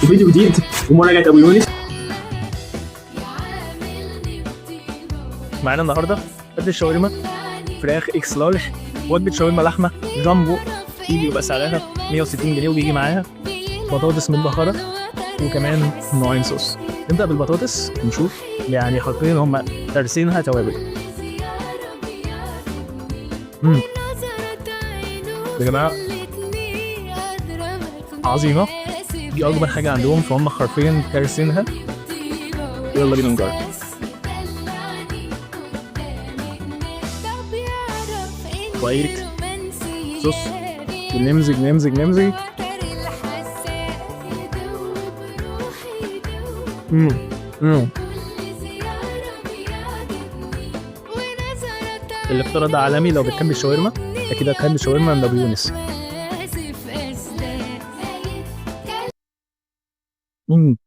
وفيديو جديد ومراجعة ابو يونس. معانا النهارده وجبة شاورما فراخ X large، وجبة شاورما لحمه جامبو، دي بيبقى سعرها 160 جنيه وبيجي معاها بطاطس متبخره وكمان نوعين صوص. نبدا بالبطاطس نشوف، يعني حرفيا هم ترسينها توابل. يا جماعة عظيمة، دي اكبر حاجة عندهم، فهم حرفيا ترسينها. يلا بينا نجرب. شوية صوص ونمزج نمزج نمزج. مم. مم. الاختراع ده عالمي. لو بتحب الشاورما اكيد هتحب الشاورما من ابو يونس. مم.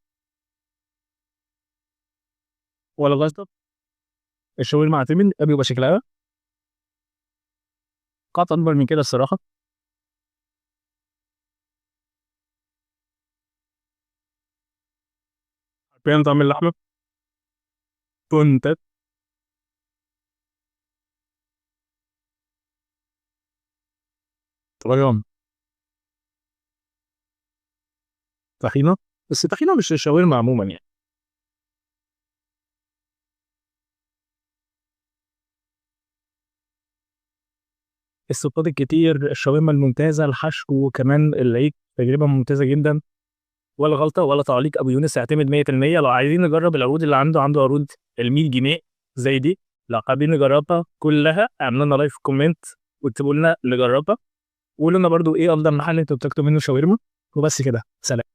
ولا غلطة، الشاورما اعتمد بيبقى شكلها قطع اكبر من كده الصراحة. حرفيا طعم اللحمة كنت طبعا طحينة، بس الطحينة مش الشاورما عموما يعني. الصوصات الكتير، الشاورما الممتازة، الحشو، وكمان العيش، تجربة ممتازة جدا. ولا غلطة ولا تعليق، أبو يونس يعتمد 100%. لو عايزين نجرب العروض اللي عنده، عنده عروض ال 100 جنيه زي دي، لو حابين نجربها كلها اعملوا لنا like في comment واكتبوا لنا نجربها، وقولوا لنا برضو ايه افضل محل انتوا بتاكلوا منه شاورما. وبس كده، سلام.